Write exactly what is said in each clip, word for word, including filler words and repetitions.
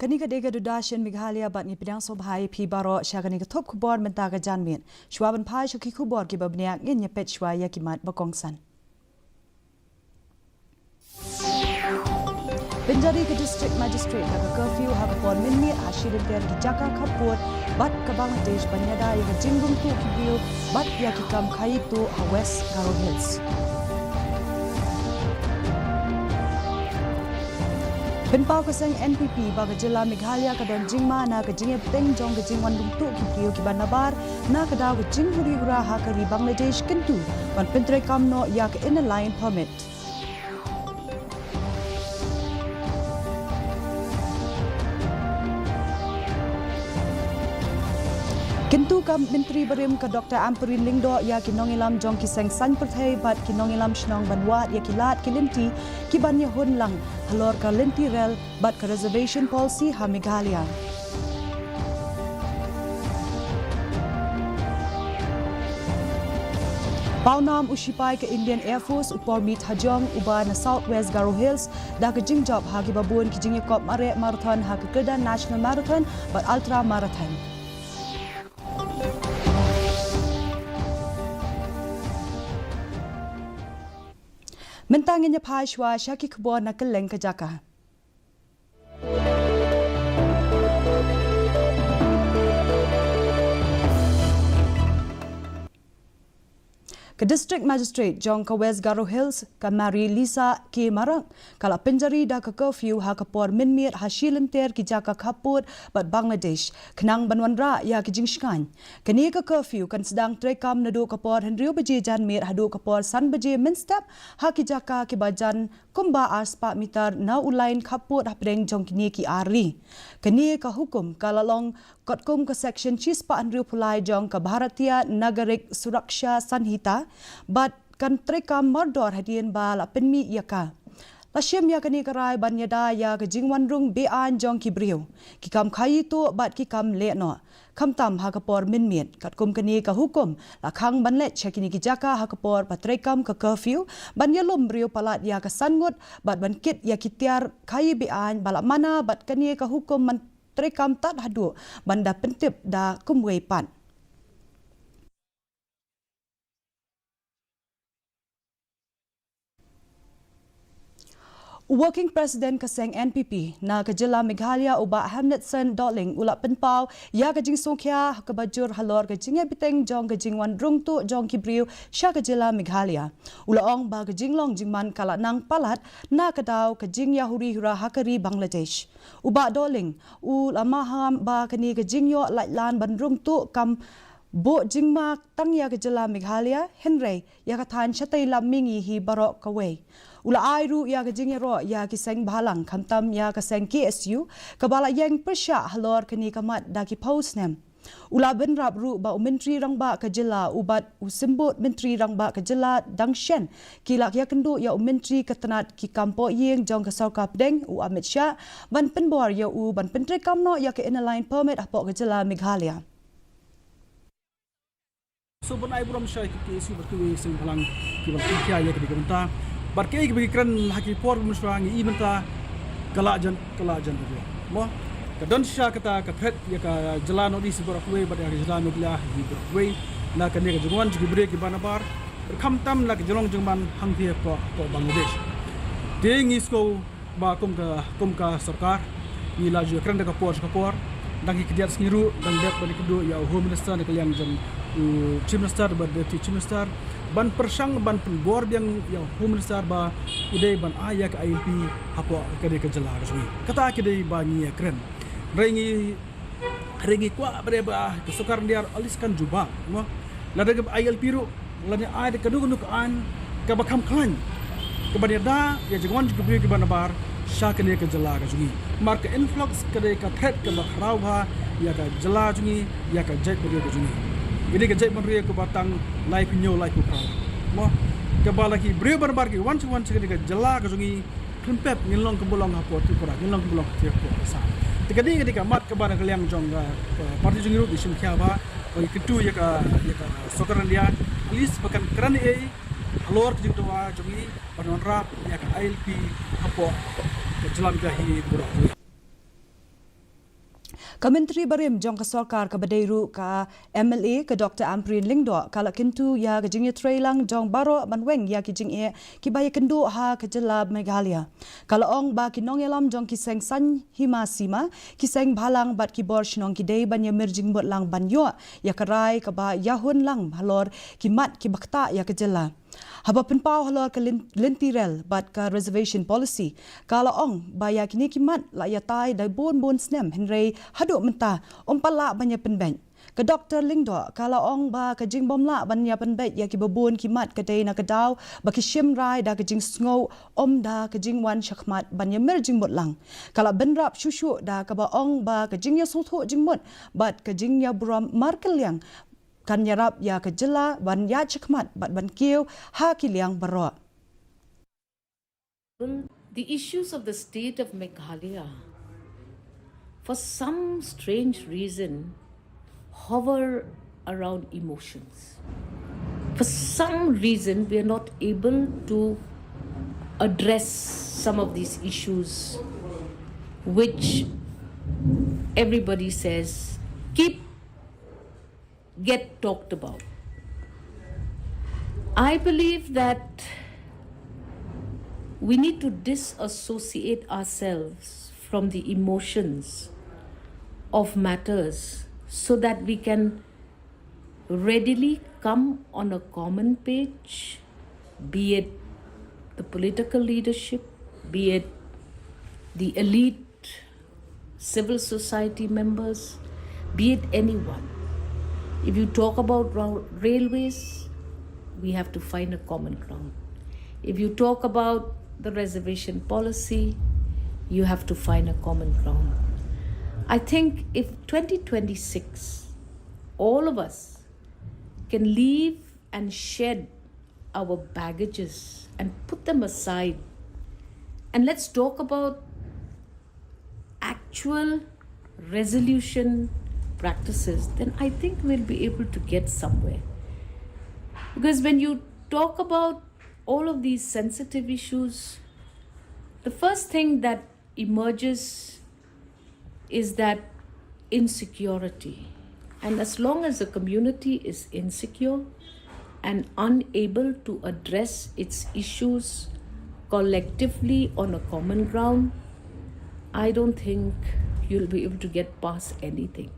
Kane ka dei ka Doordarshan Meghalaya bad ngi pdiang sngewbha ïa phi baroh sha kane ka thup khubor mynta ka janmiet. Shuwa ban phai sha ki khubor kiba bniah, ngin ïa peit shuwa ïa ki mat ba kongsan. Pynjari ka District Magistrate da ka curfew ha ka por mynmiet ha shilynter ki jaka khappud bad ka Bangladesh ban ïada ïa ka jingrung tuh ki briew bad ïa ki kam khaïi tuh ha West Garo Hills. Pynpaw ka seng N P P ba ka jylla Meghalaya ka don jingma na ka jingïabteng jong ka jingwan rung tuh ki briew kiba nabar na ka daw ka jinghuri hura ha ka ri Bangladesh, kyntu ban pyntreikam noh ïa ka Inner Line Permit. Kyntu ka Myntri barim ka Doctor Ampareen Lyngdoh ïa ki nongïalam jong ki seng saiñ pyrthei bad ki nongïalam shnong ban wad ïa ki lad ki lynti kiban ïahun lang halor ka lynti rel bad ka reservation policy ha Meghalaya. Pawnam u shipai ka Indian Air Force u Purmeet Hajong uba na South West Garo Hills da ka jingjop ha kiba bun ki jingïakop mareh marathon ha ka kyrdan National Marathon bad Ultra Marathon. Mynta ngin ïa phai shuwa sha ki khubor na kylleng ka jaka. Ka District Magistrate jong ka West Garo Hills, ka Mary Lisa K Marak, ka la pynjari da ka curfew ha ka por mynmiet ha shilynter ki jaka khappud bad Bangladesh, khnang ban wanrah ïa ki jingshngaiñ. Kane ka curfew kan sdang treikam naduh ka por hynriew baje janmiet haduh ka por san baje mynstep ha ki jaka kiba jan kumba ar spah mitar na u lain khappud hapdeng jong kine ki ar ri. Kane ka hukum ka la long katkum ka section shispah hynriewphew lai jong ka Bharatiya Nagarik Suraksha Sanhita bad kan treikam mardor hadien ba la pynmih ïa ka. La shim ïa kane ka rai ban ïada ïa ka jingwan rung beaiñ jong ki briew, ki kam khaïi tuh bad ki kam leh noh, khamtam ha ka por mynmiet. Katkum kane ka hukum la khang ban leit sha kine ki jaka ha ka por ba treikam ka curfew, ban ïalum briew palat ïa ka san ngut bad ban kit ïa ki tiar khaïi beaiñ ba la mana bad kane ka hukum ban treikam tad haduh ban da pyntip da kumwei pat. U Working President ka seng N P P na ka jylla Meghalaya u Bah Hamletson Dohling u la pynpaw ïa ka jingsngewkhia kaba jur halor ka jingïabteng jong ka jingwan rung tuh jong ki briew sha ka jylla Meghalaya. U la ong ba ka jinglong jingman ka la nang palat na ka daw ka jingïahuri hura ha ka ri Bangladesh. U Bah Dohling u la maham ba kane ka jingïoh laitlan ban rung tuh kam buh jingma tang ïa ka jylla Meghalaya, hynrei ïa ka thaiñ shatei lam mihngi hi baroh kawei. U la ai ruh ïa ka jingïaroh ïa ki seng bhalang khamtam ïa ka seng K S U kaba la ïeng pyrshah halor kane ka mat da ki phew snem. U la bynrap ruh ba u Myntri Rangbah ka jylla u bad u Symbud Myntri Rangbah ka jylla dang shen ki la ïakynduh ïa u Myntri ka tnat ki kam pohïing jong ka sorkar pdeng u Amit Shah ban pynbor ïa u ban pyntreikam noh ïa ka Inner Line Permit hapoh ka jylla Meghalaya. So ban ai burom sha ki K S U bad kiwei ki seng bhalang kiba la pynkhia ïa ka dei ka bynta bad kiei kiba ki kren ha ki por mynshwa ngi i mynta ka la jan ka la jan ka mo ka don sha kata ka threat ïa ka jylla North East baroh kawei bad ïa ka jylla Meghalaya hi baroh kawei na kane ka jingwan jong ki briew kiba nabar khamtam na ka jinglong jingman hangtei hapoh Bangladesh. Te ngi sngewbha kum ka kum ka sorkar ngi la ju kren da ka por sha ka por, dang ki kdiat sngi ruh dang dep ban ïakynduh ïa u Home Minister na ka liang jong u Chief Minister bad Deputy Chief Minister ban pyrshang ban pynbor biang ïa u Home Minister ba u dei ban ai ïa ka I L P hapoh ka dei ka jylla ka jong ngi. Kata ka dei ba ngi ïa kren. Hynrei ngi Hynrei ngi kwah ba dei ba ka sorkar India at least kan jubab mo. Lada ka I L P ruh lada ai da kano kano ka aiñ kaba kham khlaiñ kaba ïada ïa jingwan jong ki briew kiba nabar sha kane ka jylla ka jong ngi. Namar ka influx ka dei ka threat kaba khraw bha ïa ka jylla jong ngi, ïa ka jaitbynriew ka jong ngi. Kane ka jaitbynriew kaba tang laiphew hynñiew laiphew phra mo. Kaba la ki briew ba nabar ki wan sha wan sha kane ka jylla ka jong ngi. Khlem pep ngin long kumba long hapoh Tripura, ngin long kumba long hapoh Assam. Te ka dei ka dei ka mat kaba na ka liang jong ka, ka party jong ngi ruh ngi shim khia ba ba ngi kyntu ïa ka ïa ka sorkar India at least ba kan kren ei halor ka jingdawa jong ngi ban wanrah ïa ka I L P hapoh ka jylla Meghalaya hi baroh. Ka Myntri barim jong ka sorkar kaba dei ruh ka M L A, ka Doctor Ampareen Lyngdoh, ka la kyntu ïa ka jingïatreilang jong baroh ban weng ïa ki jingeh kiba ïakynduh ha ka jylla Meghalaya. Ka la ong ba ki nongïalam jong ki seng saiñ hima sima, ki seng bhalang bad ki bor shnong ki dei ban ïamir jingmut lang ban ïoh ïa ka rai kaba ïahun lang halor ki mat kiba ktah ïa ka jylla. Haba pynpaw halor ka lyn-, lynti rel bad ka reservation policy, ka la ong ba ïa kine ki mat la ïatai da bun bun snem, hynrei haduh mynta ym pat lah ban ïapynbeit. Ka Doctor Lyngdoh ka la ong ba ka jingbym lah ban ïapynbeit ïa kiba bun ki mat ka dei na ka daw ba ki shim rai da ka jingsngew, ym da ka jingwan shakhmat ban ïamir jingmut lang. Ka la bynrap shuh shuh da kaba ong ba ka jingïasngewthuh jingmut bad ka jingïaburom markylliang kan ïarap ïa ka jylla ban ïaid shakhmat bad ban kiew ha ki liang baroh. The issues of the state of Meghalaya, for some strange reason, hover around emotions. For some reason, we are not able to address some of these issues, which everybody says keep get talked about. I believe that we need to disassociate ourselves from the emotions of matters so that we can readily come on a common page, be it the political leadership, be it the elite civil society members, be it anyone. If you talk about ra- railways, we have to find a common ground. If you talk about the reservation policy, you have to find a common ground. I think if twenty twenty-six, all of us can leave and shed our baggages and put them aside, and let's talk about actual resolution practices, then I think we'll be able to get somewhere. Because when you talk about all of these sensitive issues, the first thing that emerges is that insecurity. And as long as the community is insecure and unable to address its issues collectively on a common ground, I don't think you'll be able to get past anything.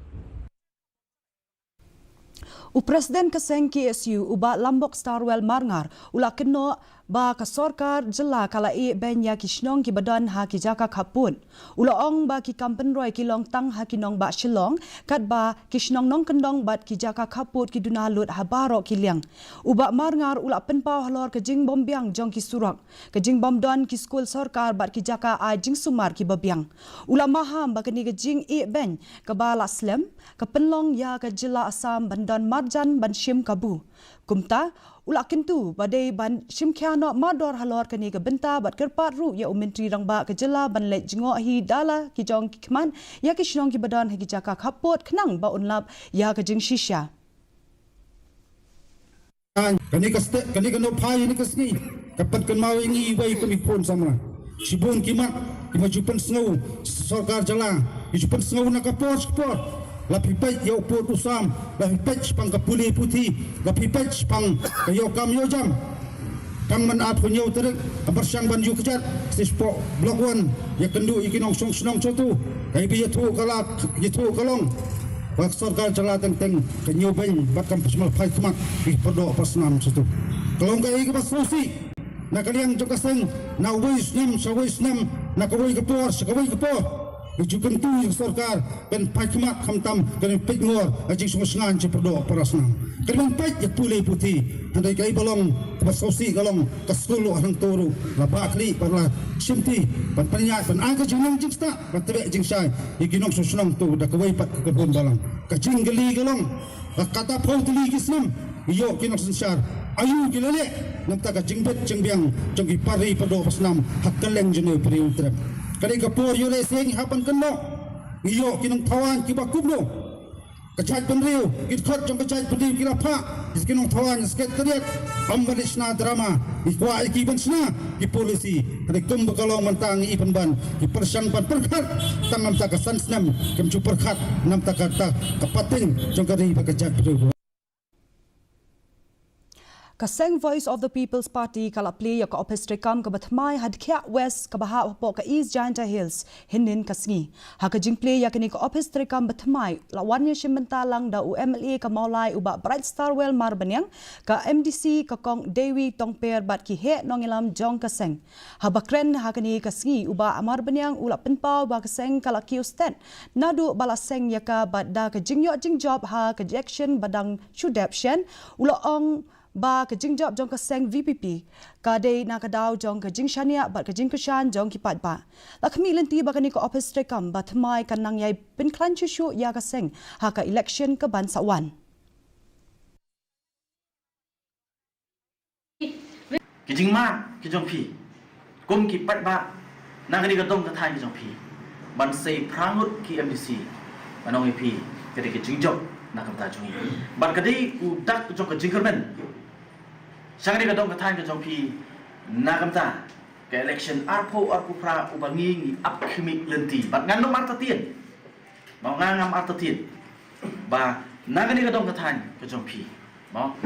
U President ka seng K S U, u Bah Lambok Starwell Marngar, u la kynnoh ba ka sorkar jylla ka la ïeh beiñ ïa ki shnong kiba don ha ki jaka khappud. U la ong ba ki kam pynroi ki long tang ha ki nongbah Shillong, katba ki shnong nongkyndong bad ki jaka khappud ki duna lut ha baroh ki liang. U Bah Marngar u la pynpaw halor ka jingbym biang jong ki surok, ka jingbym don ki skul sorkar bad ki jaka ai jingsumar kiba biang. U la maham ba kane ka jingïeh beiñ kaba la slem ka pynlong ïa ka jylla Assam ban don marjan ban shim kabu. Kumta, u la kyntu ba dei ban shim khia noh mardor halor kane ka bynta bad kyrpad ruh ïa u Myntri Rangbah ka jylla ban leit jngoh hi da la ki jong ki khmat ïa ki shnong kiba don ha ki jaka khappud khnang ba un lap ïa ka jingshisha. Kane ka stek, kane ka nongphai, kane ka sngi ka pynkynmaw ïa ngi iwei kum i khun samla. Shibun ki mat kiba ju pynsngew sorkar jylla, ki ju pynsngew na ka por sha ka por. La phi peit ïa u pud u sam, la phi peit shaphang ka pule puthi, la phi peit shaphang ka ïoh kam ïoh jam. Tang man arphew hynñiew tarik, ha pyrshang ban ïuh kjat, shisha Block One ïakynduh ïa ki nongshong shnong shatu. Ka iba ïathuh ka la, ïathuh ka long ba ka sorkar jylla teng teng ka ñiew beiñ bad kam pynshong phai khmat ïa ki pyrdoh pyrsnam shatu. Ka long kaei kaba sngewsih na ka liang jong ka seng, na uwei u snem sha uwei u snem, na kawei ka por sha kawei ka por. Ka ju kyntu ïa ka sorkar kan phai khmat khamtam kan peit ngor ha jingsngewsih sha ki pyrdoh pyrsnam. Kan peit ïa pule puthi, hynrei kaei ba long kaba sngewsih ka long ka skul ruh hangto ruh la bah khlieh bad la shimti ban pynïaid ban ai ka jingnang jingstad ban tbeh jingshai ïa ki nongshong shnong tu da kawei pat ka kynhun balang. Ka jingkylli ka long, la katta phew tylli ki snem ngi ïoh ki nongsynshar, aïu ki la leh na ka bynta ka jingbit jingbiang jong ki para ri pyrdoh pyrsnam ha kylleng jong une u Bri Hynñiewtrep. Ka dei ka por ïoh lehse ngi hap ban kynnoh. Ngi ïoh ki nongthaw aiñ kiba kumno. Ka jaitbynriew, ki dkhot jong ka jaitbynriew ki la phah ïa ki nongthaw aiñ Secretariat. Ym ban leit shna drama, ngi kwah ïa ki ban shna ki policy. Hynrei kum ba ka long mynta ngi i pynban i pyrshang ban pyrkhat tang namar ka san snem, kim ju pyrkhat namar ka, ka, ka pateng jong ka ri bad ka jaitbynriew. Ka seng Voice of the People's Party ka la plie ïa ka ophis treikam kaba thymmai ha Dkhiah West kaba hap hapoh ka East Jaintia Hills hynnin ka sngi. Ha ka jingplie ïa kane ka ophis treikam ba thymmai la wan ïashim bynta lang da u M L A ka Mawlai u Bah Brightstarwell Marbaniang, ka M D C ka Kong Dewi Tongper bad ki heh nongïalam jong ka seng. Haba kren ha kane ka sngi u Bah Marbaniang u la pynpaw ba ka seng ka la kiew stet naduh ba la seng ïa ka bad da ka jingïoh jingjop ha ka election ba dang shu dep shen u la ong ba ka jingjop jong ka seng V P P ka dei na ka daw jong ka jingshaniah bad ka jingkyrshan jong ki paidbah. La khmih lynti ba kane ka ophis treikam ba thymmai kan nang ïai pynkhlaiñ shuh shuh ïa ka seng ha ka election ka ban sa wan. Ki jingmad ki jong phi kum ki paidbah na kane ka dong ka thaiñ ka jong phi ban sei phra ngut ki M D C, ban ong ïa phi ka dei ka jingjop na ka bynta jong ngi bad ka dei u dak jong ka jingkyrmen sha kane ka dong ka thaiñ ka jong phi na ka bynta ka election arphew arphew phra uba ngi ngi ap khmih lynti bad ngan nym artatien. Mo, nga ngam artatien ba na kane ka dong ka thaiñ ka jong phi, mo,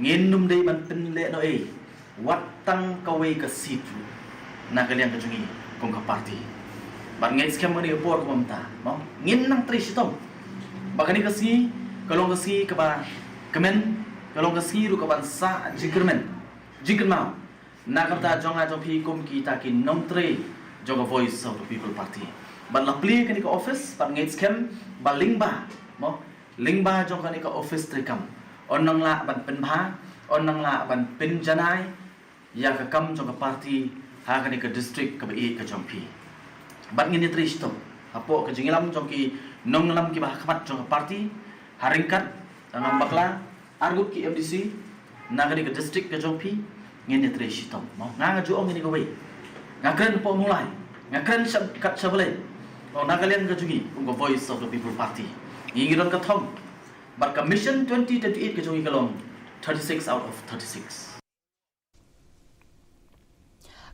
ngin nym dei ban pynlehnohei wat tang kawei ka seat ruh na ka liang ka jong ngi kum ka party. Bad ngeit skhem kane ka por kaba mynta, mo, ngin nang trei shitom ba kane ka sngi ka long ka sngi kaba kmen, ka long ka sngi ruh kaban sah jingkyrmen, jingkynmaw na ka bynta jong nga jong phi kum kita ki nongtrei jong ka Voice of the People Party. Bad la plie kane ka office bad ngeit skhem ba lyngba, mo, lyngba jong kane ka office treikam yn nang lah ban pynbha, yn nang lah ban pynjanai ïa ka kam jong ka party ha kane ka district kaba ïeit ka jong phi. Bad ngin ïatrei shitom hapoh ka jingïalam jong ki nongïalam kiba ha khmat jong ka party, ha ryngkat, ngam bakla, arngut ki M D C na kane ka district ka jong phi, ngin ïatrei shitom. Mo, nga nga ju ong ïa kane kawei. Nga kren hapoh Mawlai, nga kren sha kat sha Blei. Mo, na ka liang ka jong ngi kum ka Voice of the People Party, ngi ngi don ka thong bad ka mission twenty twenty-eight ka jong ngi ka long thirty-six out of thirty-six.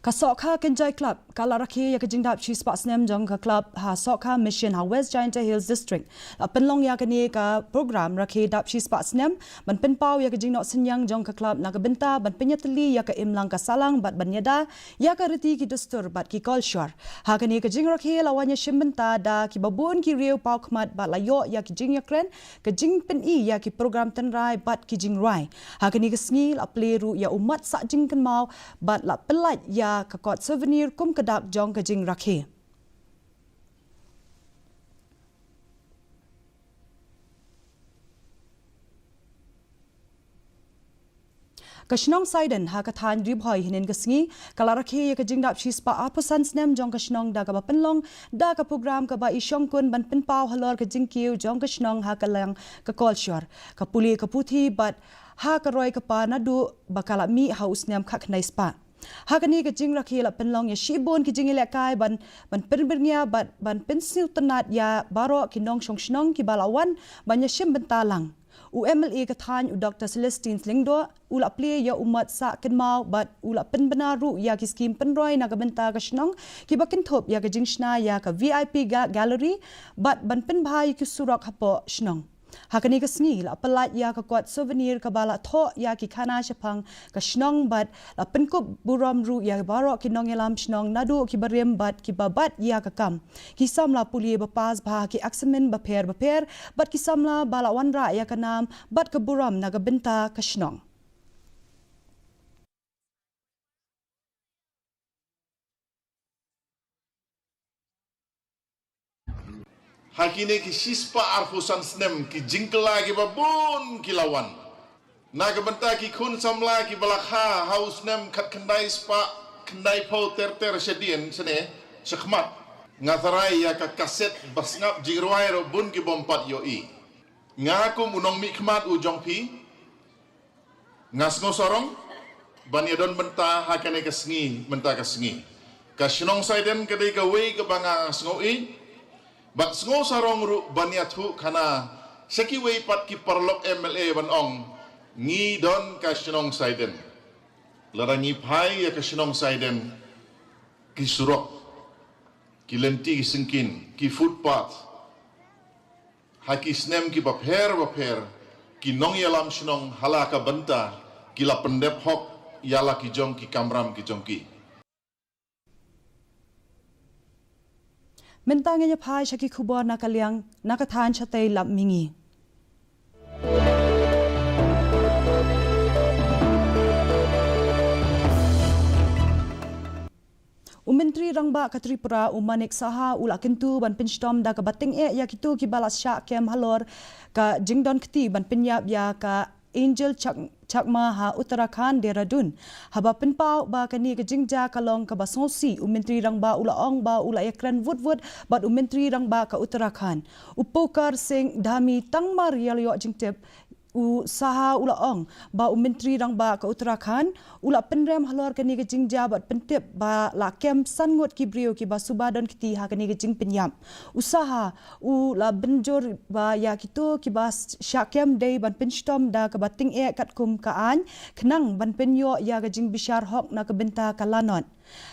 Ka Sohkha Kynjai Club ka la rakhe ïa ka jingdap shispah snem jong ka club ha Sohkha Mission ha West Jaintia Hills District. La pynlong ïa kane ka program rakhe dap shispah snem ban pynpaw ïa ka jingnoh synñiang jong ka club na ka bynta ban pynïatylli ïa ka imlang ka sahlang bad ban ïada ïa ka riti ki dustur bad ki kolshor. Ha kane ka jingrakhe la wan ïashim bynta da kiba bun ki riew paw khmat bad la ïoh ïa ki jingïakren, ka jingpyni ïa ki program tynrai bad ki jingrwai. Ha kane ka sngi la plie ruh ïa u mat sah jingkynmaw bad la pyllait ïa ka kot souvenir kum ka dak jong ka jingrakhe. Ka shnong Saiden ha ka thaiñ Ri Bhoi hynnin ka sngi ka la rakhe ïa ka jingdap shispah arphew san snem jong ka shnong da kaba pynlong da ka program kaba i shongkun ban pynpaw halor ka jingkiew jong ka shnong ha ka liang ka kolshor, ka pule ka puthi bad ha ka roi ka par naduh ba ka la mih ha u snem khatkhyndai spah. Ha kane ka jingrakhe la pynlong ïa shibun ki jingïalehkai ban, ban pynbyrngia bad ban pynsngewtynnat ïa baroh ki nongshong shnong kiba la wan ban ïashim bynta lang. U M L A ka thaiñ u Doctor Celestine Lyngdoh u la plie ïa u mat sah kynmaw bad u la pynbna ruh ïa ki skim pynroi na ka bynta ka shnong kiba kynthup ïa ka jingshna ïa ka V I P ga-, gallery bad ban pynbha ïa ki surok hapoh shnong. Ha kane ka sngi la pyllait ïa ka kot souvenir kaba la thoh ïa ki khana shaphang ka shnong bad la pynkup burom ruh ïa baroh ki nongïalam shnong naduh kiba rim bad kiba bat ïa ka kam, ki samla pule ba pass bha ki eksamin bapher bapher bad ki samla ba la wanrah ïa ka nam bad ka burom na ka bynta ka shnong. Ha kine ki shispah arphew san snem ki jingkylla kiba bun ki la wan. Na ka bynta ki khun samla kiba la kha ha u snem khatkhyndai spah khyndaiphew ter ter shadien shane shakhmat, nga tharai ïa ka kaset ba sngap jingrwai ruh bun ki bym pat ïohi. Nga kum u nongmihkhmat u jong phi, nga sngewsarong ban ïadon bynta ha kane ka sngi, mynta ka sngi. Ka shnong Saiden ka dei kawei kaba nga sngewïeit bad sngewsarong ruh ban ïathuh khana sha kiwei pat ki paralok M L A ban ong, ngi don ka shnong Saiden. Lada ngi phai ïa ka shnong Saiden, Ki surok, ki lynti ki syngkien, ki footpath, ha ki snem ki bapher bapher, ki nongïalam shnong ha la ka bynta ki la pyndep hok ïa la ki jong ki kamram ki jong ki. Mynta ngin ïa phai sha ki khubor na ka liang, na ka thaiñ shatei lap mihngi. U Myntri Rangbah ka Tripura, u Manik Saha, u la kyntu ban pynshitom da kaba tyngeh ïa kito kiba la shah kem halor ka jingdon kti ban pynïap ïa ka Angel Chak-, Chakma ha Uttarakhand, Dehradun. Haba pynpaw ba kane ka jingjia ka long kaba sngewsih, u Myntri Rangbah u la ong ba u la ïakren wut wut bad u Myntri Rangbah ka Uttarakhand, u Pukar Singh Dhami, tang mar ïa la ïoh jingtip. U Saha u la ong ba u Myntri Rangbah ka Uttarakhand u la pynrem halor kane ka jingjia bad pyntip ba la kem san ngut ki briew kiba suba don kti ha kane ka jingpynïap. U Saha u la pynjur ba ïa kito kiba shah kem dei ban pynshitom da kaba tyngeh katkum ka aiñ, khnang ban pynïoh ïa ka jingbishar hok na ka bynta ka lanot.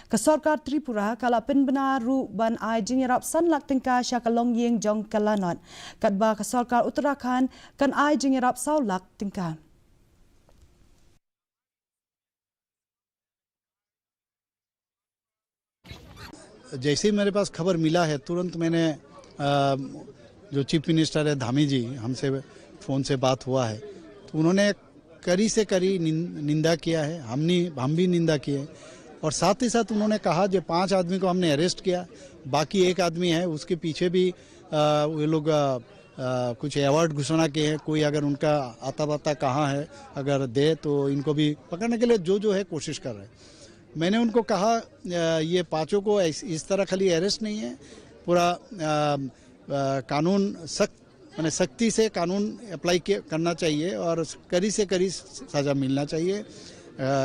Ka sorkar Tripura ka la pynbna ruh ban ai jingïarap san lak tyngka sha ka longïing jong ka lanot, katba ka sorkar Uttarakhand kan ai jingïarap saw lak tyngka. जैसे ही मेरे पास खबर मिला है, तुरंत मैंने, अ, जो चीफ मिनिस्टर है धामी जी, हमसे फोन से बात हुआ है, तो उन्होंने कड़ी से कड़ी निन-, निंदा किया है। हमने, हम भी निंदा किए हैं। और साथ ही साथ उन्होंने कहा जो पांच आदमी को हमने अरेस्ट किया, बाकी एक आदमी है, उसके पीछे भी, अ, वो लोग, अ, अ, कुछ अवार्ड घोषणा किए हैं। कोई अगर उनका आता पता कहाँ है, अगर दे, तो इनको भी पकड़ने के लिए जो, जो है, कोशिश कर रहे हैं। मैंने उनको कहा, अ, ये पांचों को इस, इस तरह खाली अरेस्ट नहीं है, पूरा, अ, अ, कानून सख्त, माने सख्ती से कानून अप्लाई किया, करना चाहिए और कड़ी से कड़ी सजा मिलना चाहिए, अ,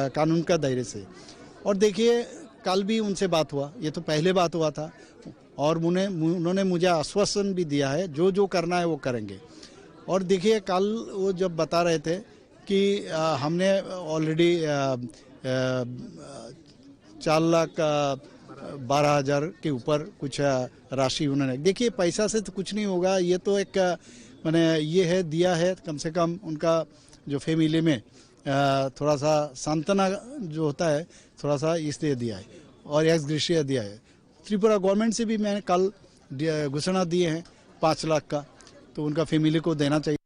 कानून का दायरे से। और देखिए, कल भी उनसे बात हुआ, ये तो पहले बात हुआ था, और उन्हें, उन्होंने मुझे आश्वासन भी दिया है, जो जो करना है वो करेंगे। और देखिए, कल वो जब बता रहे थे कि, अ, हमने ऑलरेडी, अ, अ, चार लाख, अ, बारह हजार के ऊपर कुछ, अ, राशि उन्होंने, देखिए, पैसा से तो कुछ नहीं होगा, ये तो एक, अ, मैंने ये है, दिया है, कम से कम उनका जो फैमिली में, अ, थोड़ा सा सांत्वना जो होता है, थोड़ा सा इसलिए दिया है और एक्स ग्रेशिया दिया है। त्रिपुरा गवर्नमेंट से भी मैंने कल दि-, घोषणा दिए हैं पाँच लाख का, तो उनका फैमिली को देना चाहिए।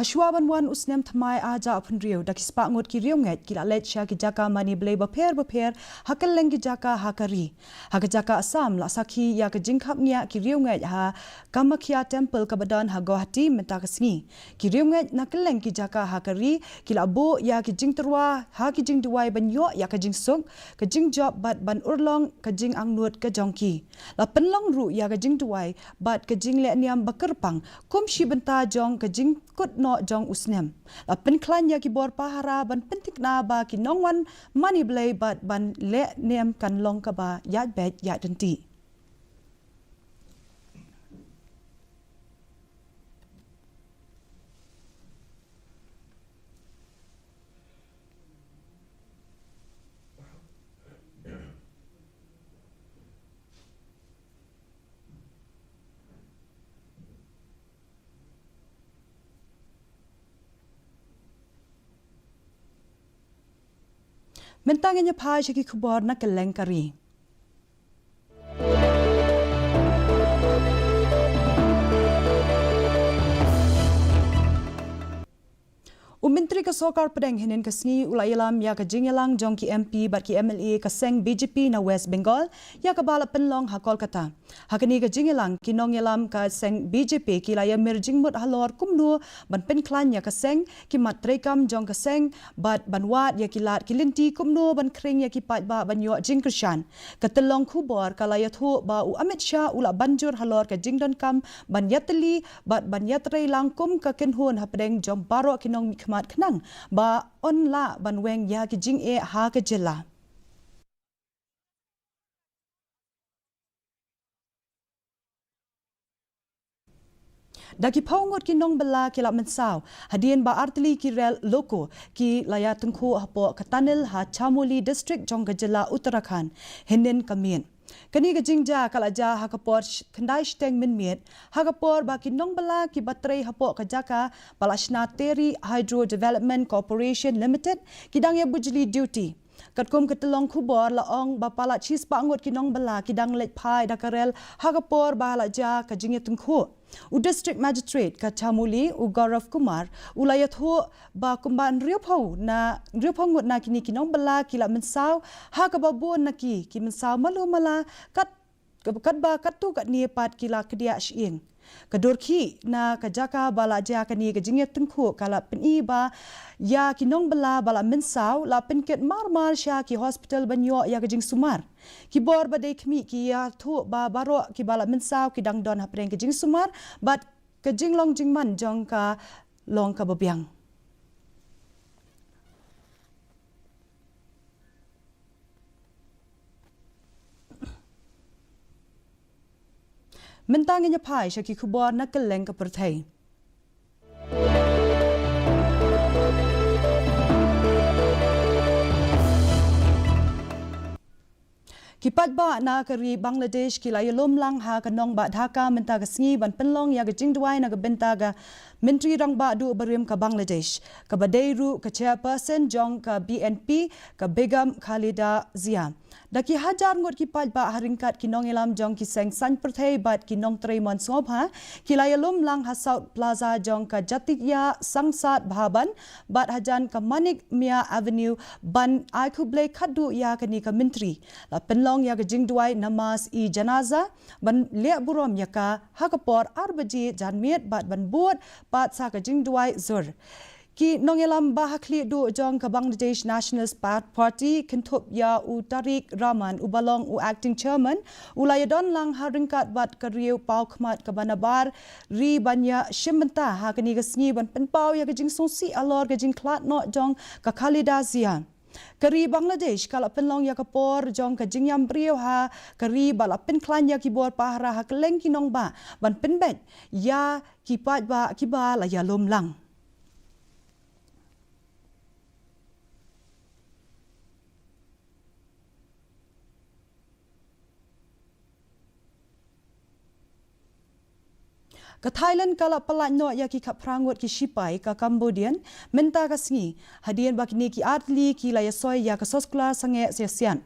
Hashwa ban wan u snem thymmai ar hajar arphew hynriew, da ki spah ngut ki riewngeit ki la leit sha ki jaka mane blei bapher bapher ha kylleng ki jaka ha ka ri. Ha ka jaka Assam, la sakhi ïa ka jingkhapngiah ki riewngeit ha Kamakhya Temple kaba don ha Guwahati mynta ka sngi. Ki riewngeit na kylleng ki jaka ha ka ri ki la buh ïa ki jingtyrwa ha ki jingduwai ban ïoh ïa ka jingsuk, ka jingjop bad ban urlong ka jingangnud ka jong ki. La pynlong ruh ïa ka jingduwai bad ka jingleh niam ba kyrpang kum shi bynta jong ka jingkut noh jong u snem. La pynkhlaiñ ïa ki bor pahara ban pynthikna ba ki nongwan mane blei bad ban leh niam kan long kaba ïaid beit ïaid ryntih. Mynta ngin ïa phai sha ki khubor na kylleng ka ri. U Myntri ka Sorkar Pdeng hynnin ka sngi u la ïalam ïa ka jingïalang jong ki M P bad ki M L A ka seng B J P na West Bengal, ïa kaba la pynlong ha Kolkata. Ha kane ka jingïalang, ki nongïalam ka seng B J P ki la ïamir jingmut halor kumno ban pynkhlaiñ ïa ka seng, ki mat treikam jong ka seng, bad ban wad ïa ki lad ki lynti kumno ban khring ïa ki paidbah ban ïoh jingkyrshan. Ka tyllong khubor ka la ïathuh ba u Amit Shah u la ban jur halor ka jingdonkam ban ïatylli bad ban ïatreilang kum ka kynhun hapdeng jong baroh ki nongmihkhmat khnang ba yn lah ban weng ïa ki jingeh ha ka jylla. Da ki phew ngut ki nongbylla ki la mynsaw hadien ba artylli ki rel loko ki la ïa tyngkhuh hapoh ka tunnel ha Chamoli District jong ka jylla Uttarakhand hynnin ka miet. Kane ka jingjia ka la jia ha ka por sh- khyndai shiteng mynmiet, ha ka por ba ki nongbylla ki ba trei hapoh ka jaka ba la shna Tehri Hydro Development Corporation Limited ki dang ïa bujli duty. Katkum ka tyllong khubor la ong ba palat shispah ngut ki nongbylla ki dang leit phai da ka rel ha ka por ba la jia ka jingïatyngkhuh. U District Magistrate ka Chamoli, u Gaurav Kumar, u la ïathuh ba kumba hynriewphew na, hynriewphew ngut na kine ki nongbylla ki la mynsaw, ha kaba bun na ki, ki mynsaw malu mala, kat, katba katto katne pat ki la kdiah shyieng. Ka dur khih na ka jaka ba la jia kane ka jingïatyngkhuh ka la pyni ba ïa ki nongbylla ba la mynsaw la pynkit marmar sha ki hospital ban ïoh ïa ka jingsumar. Ki bor ba dei khmih ki ïathuh ba baroh ki ba la mynsaw ki dang don hapdeng ka jingsumar bad ka jinglong jingman jong ka long kaba biang. Mynta ngin ïa phai sha ki khubor na kylleng ka pyrthei. Ki paidbah na ka ri Bangladesh ki la ïalum lang ha ka nongbah Dhaka mynta ka sngi ban pynlong ïa ka jingduwai na ka bynta ka Myntri Rangbah Duh barim ka Bangladesh, kaba dei ruh ka chairperson jong ka B N P, ka Begum Khaleda Zia. Da ki hajar ngut ki paidbah ha ryngkat ki nongïalam jong ki seng saiñ pyrthei bad ki nongtrei mon sngewbha ki la ïalum lang ha South Plaza jong ka Jatiya Sangsad Bhavan bad hajan ka Manik Mia Avenue ban ai khublei khadduh ïa kane ka myntri. La pynlong ïa ka jingduwai namaz-e-janaza ban leh burom ïa ka ha ka por ar baje janmiet bad ban bud pat sa ka jingduwai zuhr. Ki nongïalam ba ha khlieh duh jong ka Bangladesh Nationalist Pa- Party kynthup ïa u Tariq Rahman uba long u acting chairman u la ïadon lang ha ryngkat bad ka riew paw khmat kaba nabar ri ban ïashim bynta ha kane ka sngi ban pynpaw ïa ka jingsngewsih halor ka jingkhlad noh jong ka Khaleda Zia. Ka ri Bangladesh ka la pynlong ïa ka por jong ka jingïam briew ha ka ri ba la pynkhlaiñ ïa ki bor pahara ha kylleng ki nongbah ban pynbeit ïa ki paidbah kiba la ïalum lang. Ka Thailand ka la pyllait noh ïa ki khatphra ngut ki shipai ka Cambodian mynta ka sngi hadien ba kine ki artylli ki la ïasoi ïa ka soskular sangeh ïasiat.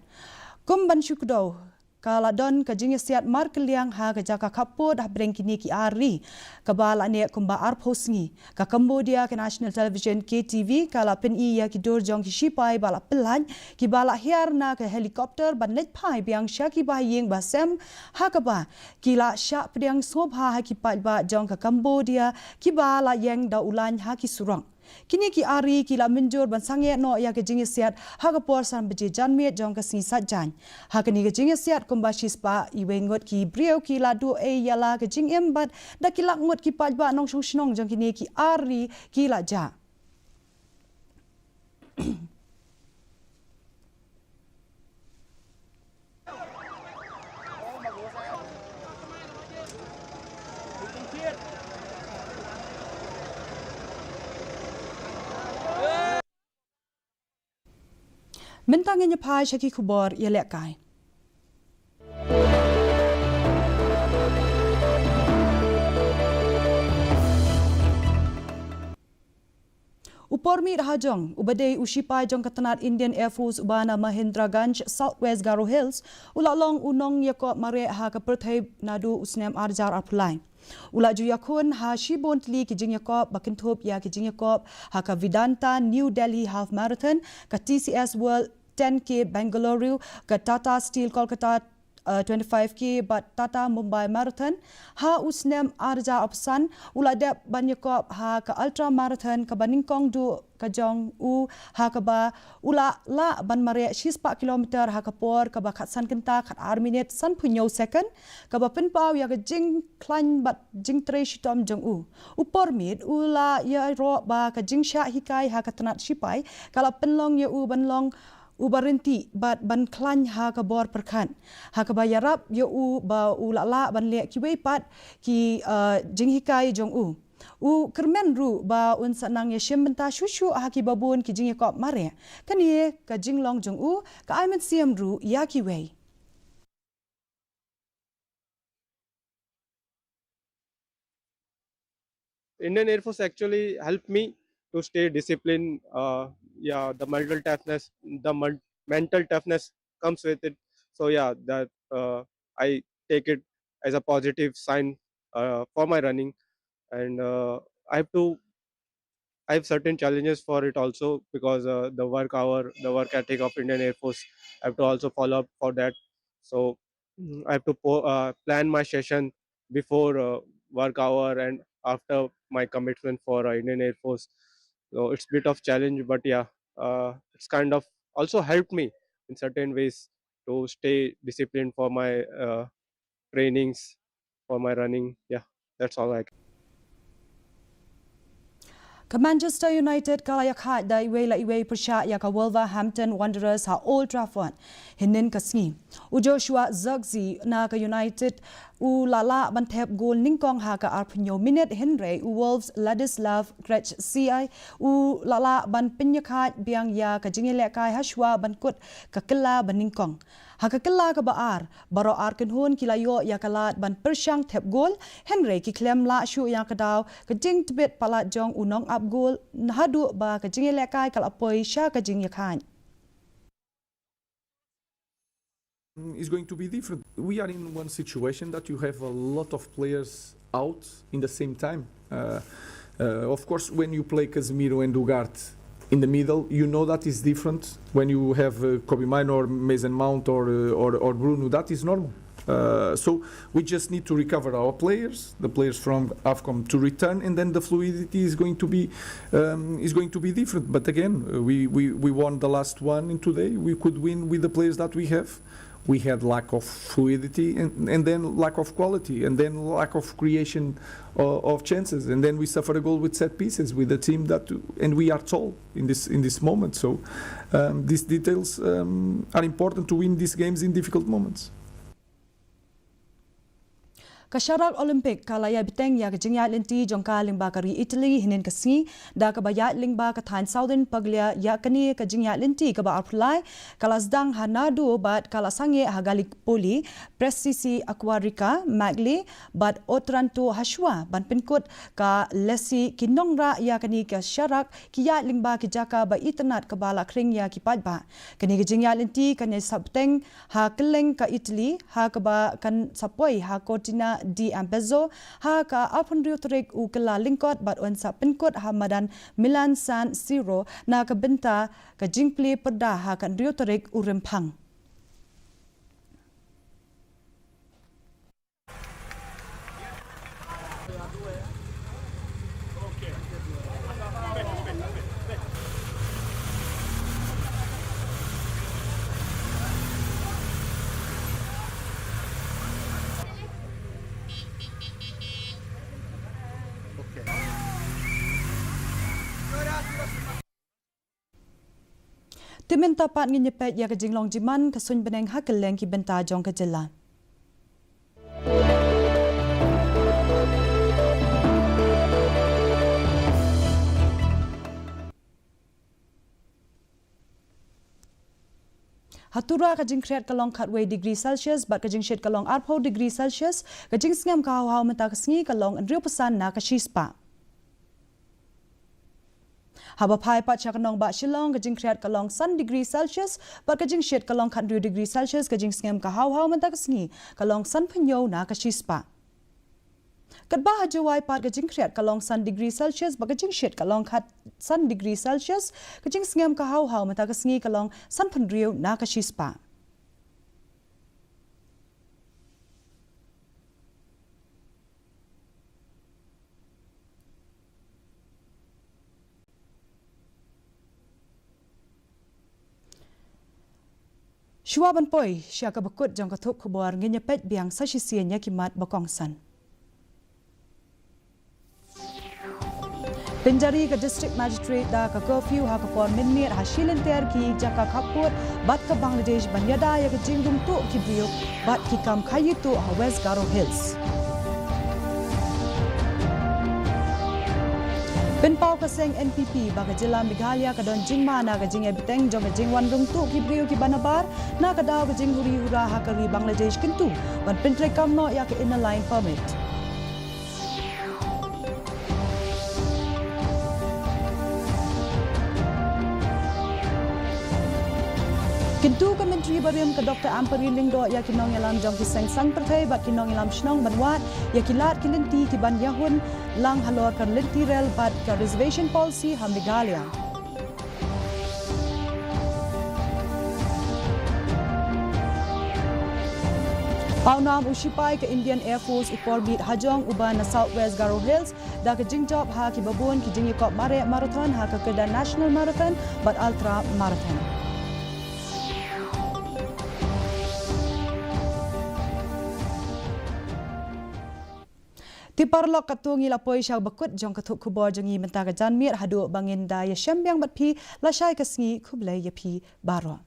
Kum ban shu kdew, ka la don ka jingïasiat markylliang ha ka jaka khappud hapdeng kine ki ar ri kaba la neh kumba arphew sngi. Ka Cambodia ka National Television, K T V, ka la pyni ïa ki dur jong ki shipai ba la pyllait kiba la hiar na ka helicopter ban leit phai biang sha ki bahaïing bahasem ha kaba ki la shah pdiang sngewbha ha ki paidbah jong ka Cambodia kiba la ïeng da u laiñ ha ki surok. Kine ki ar ri ki la mynjur ban sangeh noh ïa ka jingïasiat ha ka por san baje janmiet jong ka sngi Saitjaiñ. Ha kane ka jingïasiat kumba shispah iwei ngut ki briew ki la duh ei ïa la ka jingim bad da ki lak ngut ki paidbah nongshong shnong jong kine ki ar ri ki la jah. Mynta ngin ïa phai sha ki khubor ïalehkai. U Pormit Hajong, uba dei u shipai jong ka tnat Indian Air Force uba na Mahendraganj, South West Garo Hills, u la long u nongïakob mareh ha ka pyrthei naduh u snem ar hajar arphew lai. U la ju ïakhun ha shibun tylli ki jingïakob ba kynthup ïa ki jingïakob ha ka Vedanta New Delhi Half Marathon, ka T C S World ten K Bengaluru, ka Tata Steel Kolkata, uh, twenty-five K bad Tata Mumbai Marathon. Ha u snem ar hajar arphew san u la dep ban ïakob ha ka Ultra Marathon kaba nyngkong duh ka jong u, ha kaba u la lah ban mareh shispah kilometer ha ka por kaba khatsan kynta khatar minit sanphew hynñiew second, kaba pynpaw ïa ka jingkhlaiñ bad jingtrei shitom jong u. U Pormit u la ïaroh ba ka jingshah hikai ha ka tnat shipai ka la pynlong ïa u ban long u ba ryntih bad ban khlaiñ ha ka bor pyrkhat, ha kaba ïarap ïa u ba u lah lah ban leh kiwei pat ki, eh, jinghikai jong u. U kyrmen ruh ba un sa nang ïashim bynta shuh shuh ha kiba bun ki jingïakop mareh. Kane ka jinglong jong u ka ai mynsiem ruh ïa kiwei. Indian Air Force actually helped me to stay disciplined. Uh, yeah, the mental toughness, the men- mental toughness comes with it. So yeah, that, uh, I take it as a positive sign, uh, for my running, and, uh, I have to I have certain challenges for it also because, uh, the work hour, the work ethic of Indian Air Force, I have to also follow up for that. So, mm, I have to po- uh, plan my session before, uh, work hour and after my commitment for, uh, Indian Air Force. So it's bit of challenge, but yeah, uh, it's kind of also helped me in certain ways to stay disciplined for my, uh, trainings, for my running. Yeah, that's all I can. Ka Manchester United ka la ïakhaid da iwei la iwei pyrshah ïa ka Wolverhampton Wanderers ha Old Trafford hynnin ka sngi. U Joshua Zirkzee na ka United u la lah ban thep gol nyngkong ha ka arphew hynñiew minit, hynrei u Wolves Ladislav Krejci u la lah ban pynïakhaid biang ïa ka jingïalehkai hashwa ban kut ka kylla ba nyngkong. Ha ka kylla kaba ar, baroh ar kynhun ki la ïoh ïa ka lad ban pyrshang thep gol, hynrei ki khlem lah shuh ïa ka daw, ka jingtbit palat jong u nongap gol, haduh ba ka jingïalehkai ka la poi sha ka jingïakhaid. Is going to be different. We are in one situation that you have a lot of players out in the same time. Uh, uh, of course, when you play Casemiro and Ugarte in the middle, you know that is different when you have, uh, Kobbie Mainoo or Mason Mount or, uh, or, or Bruno. That is normal. Uh, so we just need to recover our players, the players from AFCON, to return, and then the fluidity is going to be, um, is going to be different. But again, uh, we, we, we won the last one, and today we could win with the players that we have. We had lack of fluidity and, and then lack of quality and then lack of creation of, of chances, and then we suffer a goal with set pieces with a team that, and we are tall in this, in this moment. So, um, these details, um, are important to win these games in difficult moments. Ka sharak Olympic ka la ïai bteng ïa ka jingïaid lynti jong ka lyngba ka ri Italy hynnin ka sngi, da kaba ïaid lyngba ka thaiñ Southern Puglia ïa kane ka jingïaid lynti kaba arphew lai, ka la sdang ha Nado bad ka la sangeh ha Gallipoli, Prestissy Acquaviva, Maglie bad Otranto hashwa ban pynkut ka lesi ki nongrah ïa kane ka sharak, ki ïaid lyngba ki jaka ba itynnad kaba la khring ïa ki paidbah. Kane ka jingïaid lynti kan ïai sa bteng ha kylleng ka Italy, ha kaba kan sa poi ha Cortina d'Ampezzo ha ka arphew hynriew tarik u Kyllalyngkot bad yn sa pynkut ha madan Milan San Siro na ka bynta ka jingplie pyrda ha ka hynriew tarik u Rymphang. Te mynta pat ngin ïa peit ïa ka jinglong jingman ka suiñ bneng ha kylleng ki bynta jong ka jylla. Ha Tura ka jingkhriat ka long khatwei degree Celsius bad ka jingshit ka long arphew degree Celsius, ka jingsngem ka hawhaw mynta ka sngi ka long hynriewphew san na ka shispah. Haba phai pat sha ka nongbah Shillong, ka jingkhriat ka long san degree Celsius bad ka jingshit ka long khathynriew degree Celsius, ka jingsngem ka hawhaw mynta ka sngi ka long sanphew hynñiew na ka shispah. Katba ha Jowai pat ka jingkhriat ka long san degree Celsius bad ka jingshit ka long khatsan degree Celsius, ka jingsngem ka hawhaw mynta ka sngi ka long sanphew hynriew na ka shispah. Shuwa ban poi sha kaba kut jong ka thup khubor, ngin ïa peit biang sa shisien ïa ki mat ba kongsan. Pynjari ka District Magistrate da ka curfew ha ka por mynmiet ha shilynter ki jaka khappud bad ka Bangladesh ban ïada ïa ka jingrung tuh ki briew bad ki kam khaïi tuh ha West Garo Hills. Pynpaw ka seng N P P ba ka jylla Meghalaya ka don jingma na ka jingïabteng jong ka jingwan rung tuh ki briew kiba nabar na ka daw ka jinghuri hura ha ka ri Bangladesh, kyntu ban pyntreikam noh ïa ka Inner Line Permit. Kyntu ka Myntri barim ka Doctor Ampareen Lyngdoh ïa ki nongïalam jong ki seng saiñ pyrthei bad ki nongïalam shnong ban wad ïa ki lad ki lynti kiban ïahun lang halor ka lynti rel bad ka reservation policy ha Meghalaya. Pawnam u shipai ka Indian Air Force u Parbir Hajong uba na South West Garo Hills da ka jingjop ha kiba bun ki jingïakop mareh marathon ha ka kyrdan National Marathon bad Ultra Marathon. Te paralok, katto ngi la poi sha ba kut jong ka thup khubor jong ngi mynta ka janmiet, haduh ba ngin da ïashem biang bad phi lashai ka sngi, khublei ïa phi baroh.